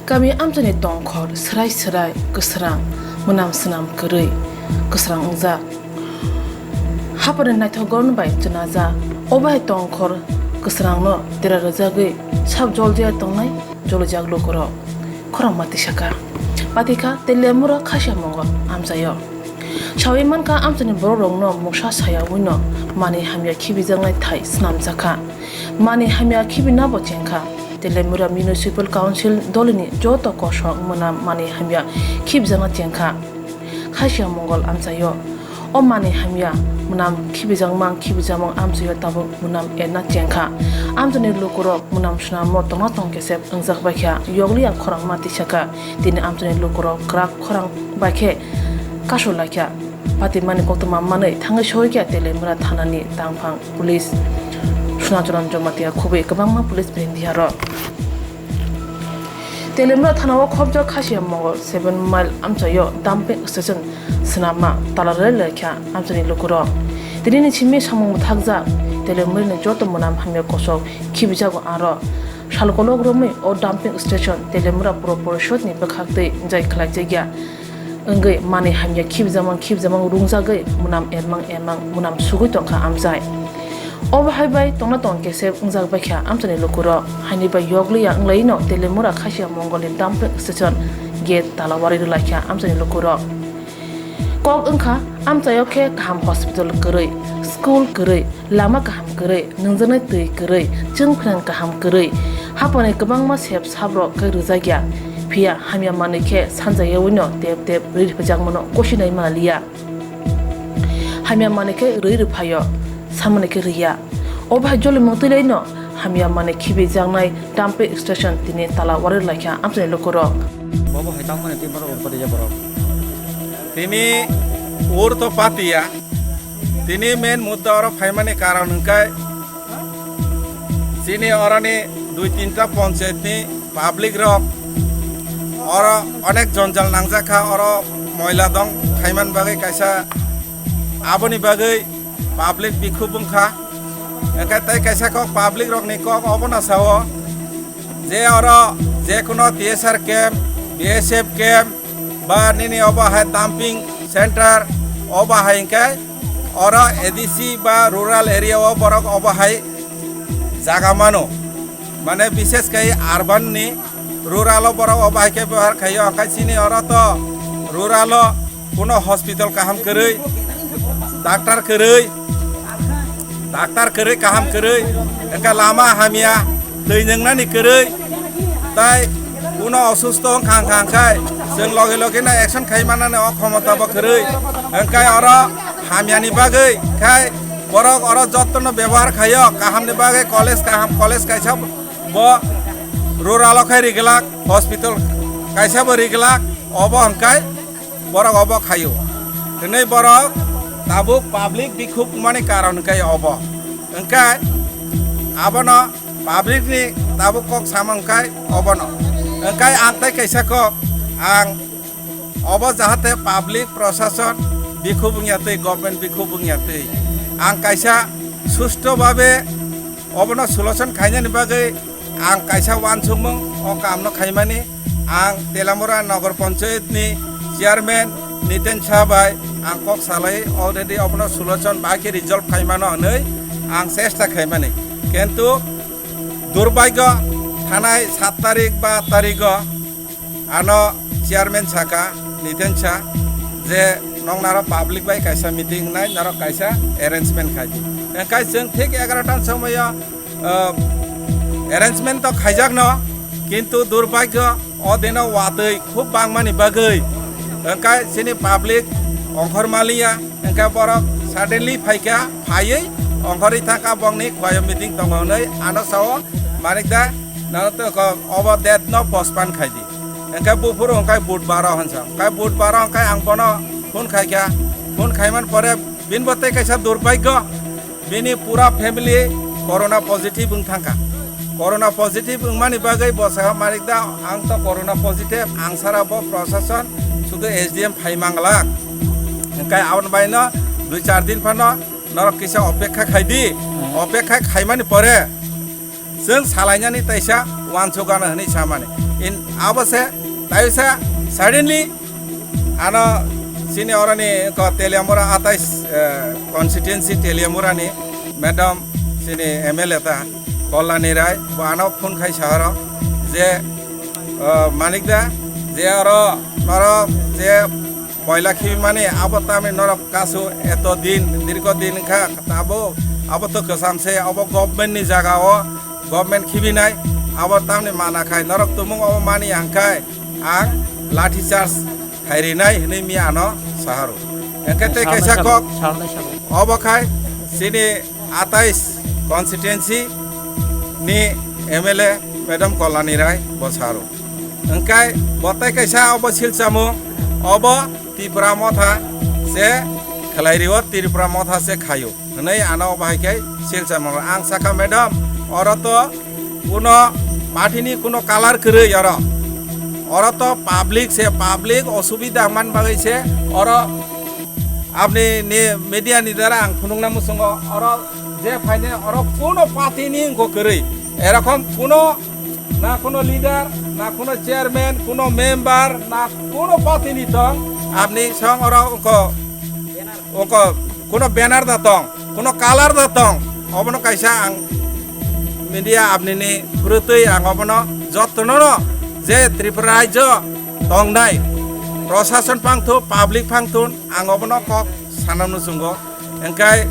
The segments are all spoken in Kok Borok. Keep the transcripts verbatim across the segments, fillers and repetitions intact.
Kami amchaini tongkhor swrai swrai kwsrang, mwnam swnam kwrwi kwsrang wngjak. Haphangni naithok goron bai chwnajak. O bai tongkhor kwsrangno dera rwjagwi sab joljaya tongnai jolijak lukurok. Khorang mati saka. Patikha Telemura Khasia Mongol amchaio. Sawi mankha amchaini borokrokno mungsa sayawino manwi hamya khibijaknai thai snamjakha. Manwi hamya khibinabo chengkha. Telemura Municipal Council dolini joto kosok mwnam manwi hamya khibijakna chengkha. Khasia Mongol amchaio. O manwi hamya mwnam khibijakmang khibijakmang amchaio tabuk mwnam erna chengkha. Amchaini lukurok mwnam swnamo tongna tong kesep wngjak baikha, yokliya khorang mati saka. Tini amchaini lukurok kwrak khorang baikhe kasu laikha. Patimani koktwma manwi thangwi soikha Telemura thanani tangphang police Sunacharan Jamatia khubui kwbangma police bini diharok. Telemura thanao khopjak Khasia Mongol seven mile amchaio dumping station swnamma tala rwlai laikha amchaini lukurok. Tinini simi samung mwthakjak Telemurani joto mwnam hamya kosok khibijago aro. Salkolok romwi o dumping station Telemura Puro Porishod ni bwkhaktwi jai khlaijakya wngwi manwi hamya khibijamang khibijamang rungjagwi mwnam ermang ermang mwnam sugwi tongkha amchai. Obo hai bai tongna tong kesep wngjak baikha amchaini lukurok. Haini bai yokliya wnglaino Telemura Khasia Mongolni dumping station gate tala warwi rwlaikha amchaini lukurok. Kok wngkha amchaio khe kaham hospital kwrwi, school kwrwi, lama kaham kwrwi, nwngjaknai twi kwrwi, chwng phrang kaham kwrwi. Haphangni kwbangma sep sabrok khe rwjakya. Phiya hamya manwi khe sanjayawino tep tep rwi rwphajakmano kosinai manliya. Hamya manwi khe rwi rwphaio, samani khe rwya. O bahai jolimung twilaino hamya manwi khibijaknai dumping station tini tala warwi laikha amchaini lukurok. Bobo hai tangmani twi borok rwphadia borok. Tini ur to patiya. Tini main mudda oro phaimani karon hwnkhe chini oroni dui tinta ponchayat ni public rok oro onek jonjal nangjak kha, oro moila dong khaimani bagwi kaisa, aboni bagwi public bikhuk wngkha. Hwnkhe tei kaisa kok public rokni kok obono sao je oro jekuno T S R camp, B S F camp, ba nini obo hai dumping center, obo hai hwnkhe oro A D C ba rural area o borok obo hai jaga mano. Mane bishesh kai urban ni, rural o borok obo hai khe bebohar khaio, hwnkhe chini oro to rural o kuno hospital kaham kwrwi, doctor kwrwi, doctor kwrwi kaham kwrwi, hwnkhe lama hamya, twi nwngnani kwrwi, tai kuno osusto wngkha wngkha hwnkhe chwng loge loge no action khai manani o khomota bo kwrwi, hwnkhe oro hamyani bagwi khai borok oro jottono bebohar khaio, kahamni bagwi college kaham, college kaisa bo rural o khai riglak, hospital kaisa bo riglak, obo hwnkhe borok obo khaio. Hwnwi borok tabuk public bikhuk wngmani karon hwnkhe obo. Hwnkhe abono public ni tabuk kok sama hwnkhe obono. Hwnkhe ang tei kaisa kok, ang obo jahate public prosason bikhuk wngya twi, government bikhuk wngya twi, ang kaisa susto babe obono solution khainani bagwi ang kaisa uansukmung o kamno khaimani. Ang Telamura Nagar Panchayat ni chairman Niten Shah bai ang kok salai, already obono solution bahai khe resolve khaimano hwnwi ang chesta khaimani. Kintu durbhagyo, thanai sat tarik ba aat tarigo ano chairman saka Niten Shah je nong naro public bai kaisa meeting nai, naro kaisa arrangement khai di. Hwnkhe chwng thik egarota ni somoio ah, arrangement to khaijakno, kintu durbhagyo o dino watwi khub bangmani bagwi hwnkhe chini public ongkhor maliya, hwnkhe borok suddenly phaikha, phaiwi ongkhorwi thangkha, bongni khoyo meeting tongo hwnwi ano sao, Manik da, nang to ko obo date no postpone khai di. Hwnkhe buphuru hwnkhe budbaro hwnsa, hwnkhe budbaro hwnkhe ang bono phone khaikha, phone khaiman pore bini bo tei kaisa durbhagyo. Bini pura family corona positive wng thangkha. Corona positive wngmani bagwi bo sakha, "Manik da, ang to corona positive, ang sara bo prosason sudu S D M phai manglak." Hwnkhe aboni baino dui char din phano norok kisa opekha khai di. Hmm. Opekha khaimani pore chwng salainani taisa uansukgano hwnwi samani. In abo se, tai se suddenly ano chini oroni ko Teliamura atais, eh, constituency Teliamura ni madam chini M L A ta Kollani Rai bo ano phone khai saharo je, eh, Manik da je oro noro je poila khibimani abo tamni norok kasu eto din dirgo din kha abo abo to kwcham se abo government ni jaga o government khibinai abo tamni mana khai norok tumung obo mani hangkai ang lathi charge khairinai hinui mi ano saharo. Hingke tei kaisa kok obo khai chini atais constituency ni M L A madam Kollani Rai bo saharo. Hingke bo tei kaisa obo silchamo obo Tipra Motha se khlai rio, Tipra Motha se khaio. Hwnwi ano bahai khe silsa mano. Ang sakha, "Madam, oro to kuno party ni kuno color kwrwi oro. Oro to public se, public osubida man bagwi se oro apni ni media ni dara ang phunukna muchungo. Oro je phaine oro kuno party ni wngkho kwrwi. Erokom kuno na kuno leader, na kuno chairman, kuno member, na kuno party ni tong, apni song oro wngkho." Oko kuno banner da tong, kuno color da tong, obono kaisa ang media apni ni brutwi ang obono jotono no je Tripura rajyo tongnai prosason phangthun, public phangthun ang obono kok sanamno chungo. Hingkai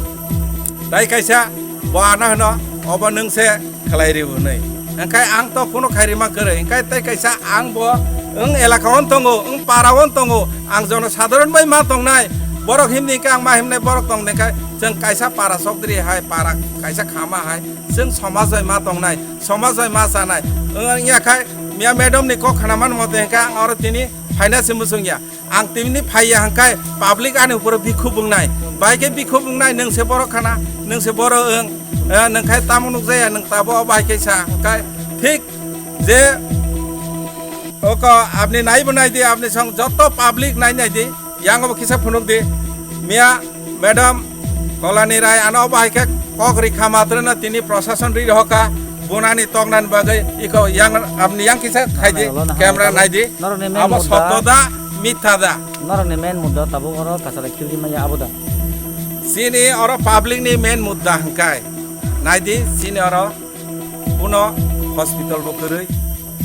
tai kaisa bo ano hino obo nwng se khlai rw hwnwi. Hingkai ang to kuno khairima kwrwi. Hingkai tei kaisa ang bo wng elaka on tongo, wng para on tongo, ang jono sadharon bai ma tongnai. Borok himni hingkai ang ma himnai borok tong hingkai chwng kaisa para sokdri hai, para kaisa khama hai, chwng somaj bai ma tongnai, somaj bai ma chanai. Wng ya khai miya madam ni kok khana man mote hingkai ang oro tini phaina se muchung ya. Ang tini phaiya hingkai public ani uporo bikhuk wngnai. Bai khe bikhuk wngnai, nwng se borok khana, nwng se borok wng, eh, nwng khai tamo nukjaya, nwng tabo bai khe sa hingkai thik je oko apni naibo naidi, apni song joto public nai naidi, yang obo kisa phunuk di. Miya madam Kolani Rai ano bahai khe kok rikha matrwno tini prosason ri rohoka bunani toknani bagwi iko yang apni yang kisa khaidi, camera naidi. Norokni main abo mudda, sotto da, mitha da? Norokni main mudda tabuk oro kachara khibidi maya abo da? Chini oro public ni main mudda hingkai naidi chini oro kuno hospital bo kwrwi,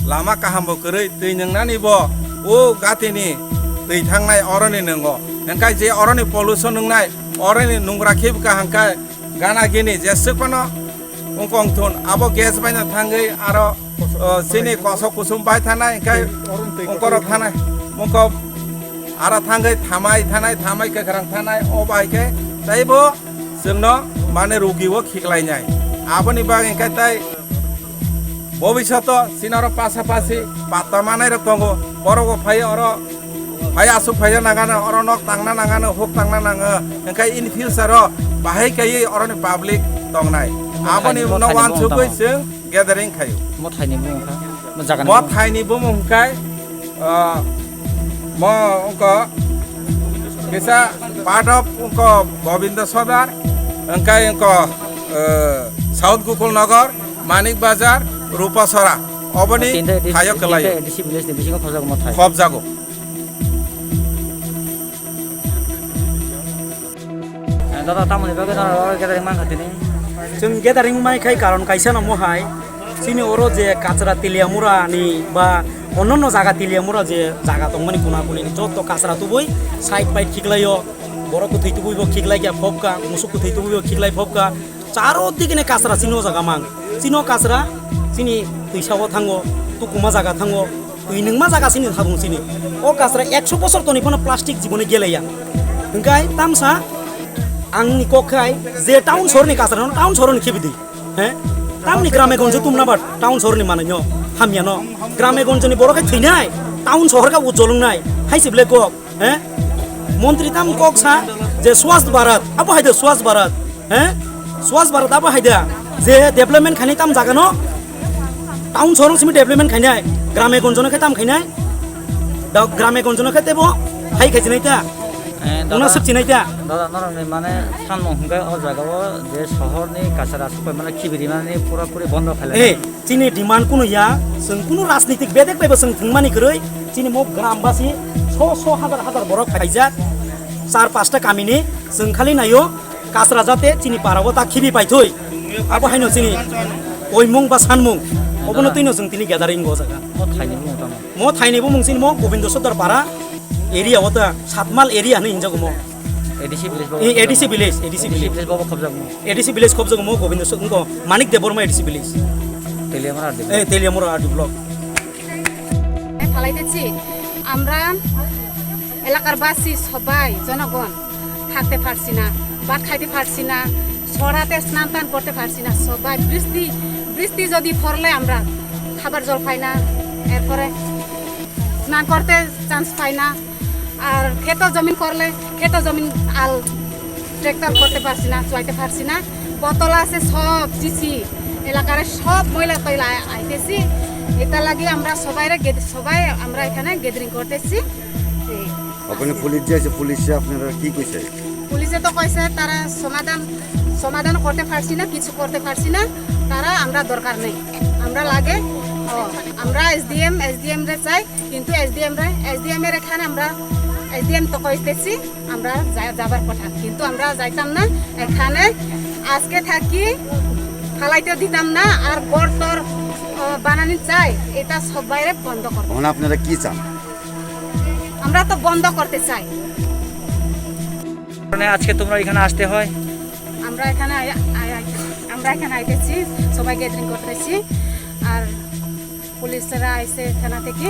lama kaham bo kwrwi, twi nwngnani bo o gatini twi thangnai oroni nwngo. Hingkai je oroni pollution wngnai, oroni nungra khibka hingkai gana gini jeswk phano wngkong thun abo gas baino thangwi aro, o, chini kosok kusum bai thanai hingkai wngkorok thanai wngkok aro thangwi thamai thanai thamai kwkhwrang thanai o bai khe teibo chwngno mane rugi o khiklainai. Aboni bagwi hingkai tei bobishoto chini oro pasapasi patta manai rok tongo, borok bo phai oro phai aswk phaina nangano, oro nok tangna nangano, huk tangna nango, hingkai in future o bahai kaiwi oroni public tongnai. Aboni no wansugwi chwng gathering khaio. Mo thaini bumung kha? Mo jagani bumung? Mo thaini bumung hingkai, ah, mo wngkha kisa part of wngkha Govinda Sodar, hingkai wngkha, eh, South Gokul Nagar, Manik Bazar, Rupasora. Oboni thaio kwlaio. Tinta A D C village ni bisingo khobjago mo thai. Khobjago. Eh, dada, tamoni bagwi no oro gathering mankha tini? Chwng gathering mai khai karon kaisa no mohai, chini oro je kachra Teliamura ni ba onno jaga Teliamura je jaga tongmani kuna kuni ni joto kachra tubui side bai khiklaio, borok kwthwi tubui bo khiklai khe phobkha, musuk kwthwi tubui bo khiklai phobkha, charo dikene kachra chini o jaga mang, chini o kachra chini twisa o thango, tukuma jaga thango, twi nungma jaga sini thabung sini. O kasra ekso bosor toni phano plastic jiboni geleya. Hingkai tamsa angni kok khai je town sohor ni kasra no town sohor ni khibidi. He? Tamni grame gonjo tumna ba town sohor ni mananyo hamya no. Grame gonjo ni borok khai thwinai town sohor ka ujolungnai. Hai se ble kok. He? Montri tam kok sa je Swasth Bharat, abo hai de Swasth Bharat. He? Swasth Bharat abo hai de je development khainai tam jaga no. Town sohor simi development khainai, grame gonjo no khe tam khainai. Da grame gonjo no khe tebo hai khaijinai ta. Eh, Muna dada, sep chinai ta? Dada, norokni mane samung hwnkhe o jagao je sohorni kasara supai mane khibirimani pura puri bondo khailai. Eh, chini demand kunu ya, chwng kunu rajnitik bedek bai bo chwng thwngmani kwrwi, chini mo grambasi so so hazar hazar borok phaijak, char pasta kamini chwng khali naio kasra jate chini parao ta khibi paithoi. Abo haino chini oimung ba sanmung, obono twino chwng tini gathering o jaga. Mo thaini bumung tamo? Mo thaini bumung chini mo Gobindo Sordar para area o ta Satmal area hinwi hinjago mo. A D C village bo. Eh, A D C village, A D C village. A D C village bo khobjakmo. A D C village khobjakmo Gobindo Sordar, Manik Debbarma A D C village. Teliamura R D block. Eh, Teliamura R D block. ফালাইতেছি। আমরা এলাকার বাসী সবাই জনগণ থাকতে পারছি না, ভাত খাইতে পারছি না, সরাতে স্নান টান করতে পারছি না। সবাই বৃষ্টি, বৃষ্টি যদি পড়লে আমরা খাবার জল পাই না, এরপরে স্নান করতে চান্স পাই না। আর খেত জমিন করলে খেত জমিন আল ট্রাক্টর করতে পারছি না, চুয়াইতে পারছি না। বোতল আছে সব চিচি, এলাকার সব ময়লা টয়লা আইতেছি। এটা লাগি আমরা সবাইরে গেদ-, সবাই আমরা এখানে গ্যাদারিং করতেছি। এই ওখানে আছে। পুলিশ যে আছে, পুলিশে আপনারা কি কইছে? পুলিশে তো কইছে তারা সমাধান, সমাধান করতে পারছি না, কিছু করতে পারছি না, তারা আমরা দরকার নেই। আমরা লাগে, ও, আমরা এসডিএম, এসডিএম রে চাই, কিন্তু এসডিএম রে, এসডিএম এর এখানে আমরা, এসডিএম তো কইতেছি আমরা যা-, যাবার কথা, কিন্তু আমরা যাইতাম না। এখানে আজকে থাকি ফালাইতে দিতাম না, আর গর্তর, ও, বানানি চাই, এটা সবাইরে বন্ধ করবো। এখন আপনারা কি চান? আমরা তো বন্ধ করতে চাই। মানে আজকে তোমরা এখানে আসতে হয়? আমরা এখানে আই-, আই-, আই-, আমরা এখানে আইতেছি, সবাই গ্যাদারিং করতেছি। আর পুলিশরা আইছে থানা থেকে।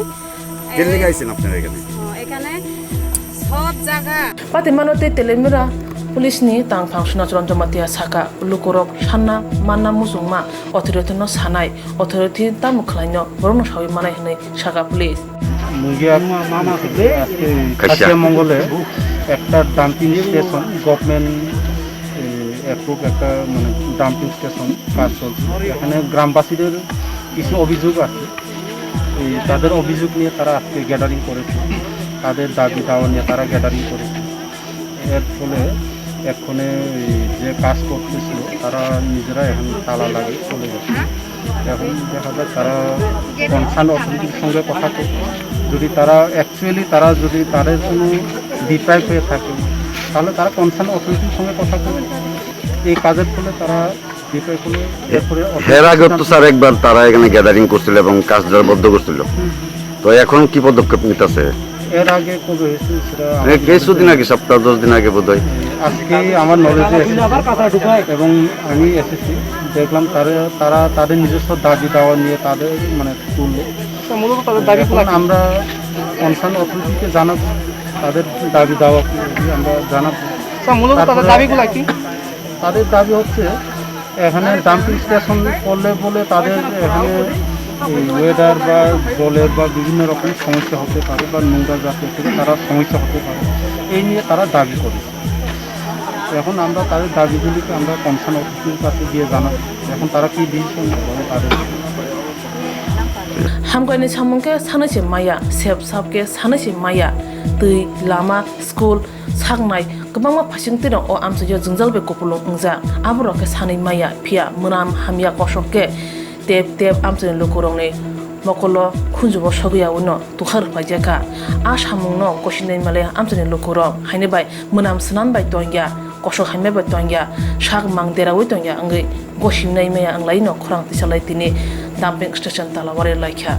কে লেগে আইছেন আপনারা এখানে? ও, এখানে সব জায়গা। Patimano tei Teliamura police ni tangphang Sunachron Jamatia saka, lukurok sanna manna muchungma authority no sanai, authority tamo khlaino borokno sawi manai hwnwi saka police. মুগিয়াত আজকে খাসিয়া মঙ্গলে একটা ডাম্পিং স্টেশন, গভর্নমেন্ট অ্যাপ্রুভ একটা মানে ডাম্পিং স্টেশন কাজ চলছে। এখানে গ্রামবাসীদের কিছু অভিযোগ আছে, এই তাদের অভিযোগ নিয়ে তারা আজকে গ্যাদারিং করেছে, তাদের দাবি দাওয়া নিয়ে তারা গ্যাদারিং করেছে। এর ফলে এক্ষণে এই যে কাজ করতেছিল, তারা নিজেরা এখন তালা লাগিয়ে চলে গেছে। এখন দেখা যাক তারা কনসার্ন অথরিটির সঙ্গে কথা করবে। যদি তারা অ্যাকচুয়ালি তারা যদি তাদের কোনো ডিপ্রাইভ হয়ে থাকে, তাহলে তারা কনসার্ন অথরিটির সঙ্গে কথা করবে। এই কাজের ফলে তারা ডিপ্রাইভ হলে এ-, এরপরে এর আগেও তো স্যার একবার তারা এখানে গ্যাদারিং করছিল এবং কাজ জোরবদ্ধ করছিল। হুম। তো এখন কি পদক্ষেপ নিতেছে? এর আগে কবে হয়েছে সেটা এ, আমাদের কিছুদিন আগে, সপ্তাহ দশ দিন আগে বোধহয়। আজকে আমার নলেজে এসেছে এবং আমি এসেছি, দেখলাম তারা, তারা তাদের নিজস্ব দাবি দাওয়া নিয়ে তাদের মানে তুললো। তো মূলত তাদের দাবিগুলো এখন কি? আমরা কনসার্ন অথরিটিকে জানাবো, তাদের দাবি দাওয়া কি আমরা জানাবো। স্যার, মূলত তাদের তারপরে দাবিগুলো কি? তাদের দাবি হচ্ছে এখানে ডাম্পিং স্টেশন করলে বলে তাদের এখানে এই ওয়েদার বা জলের বা বিভিন্ন রকম সমস্যা হতে পারে বা নোংরা জাতীয় থেকে তারা সমস্যা হতে পারে, এই নিয়ে তারা দাবি করে। এখন আমরা তাদের দাবিগুলিকে আমরা কনসার্ন অফিসের কাছে গিয়ে জানাবো, এখন তারা কি ডিসিশন নেবে তাদের। Hamkhaini samung khe sanwi se maya, sep sap khe sanwi se maya, twi, lama, school, saknai, kwbangma phaising twi rok o amchaio jwngjal bai kupulung wngjak. Aborok khe sanwi maya, phiya mwnam hamya kosok khe tep tep amchaini lukurokni mokolo khunjubo sogwi yaui no tukha rwphaijak kha. A samungno gosinai male amchaini lukurok haini bai mwnam swnam bai tongya, kosok hamya bai tongya, sak mang deraui tongya wngwi gosinai maya wnglaino khorang tisalai tini dumping station talawari laikha.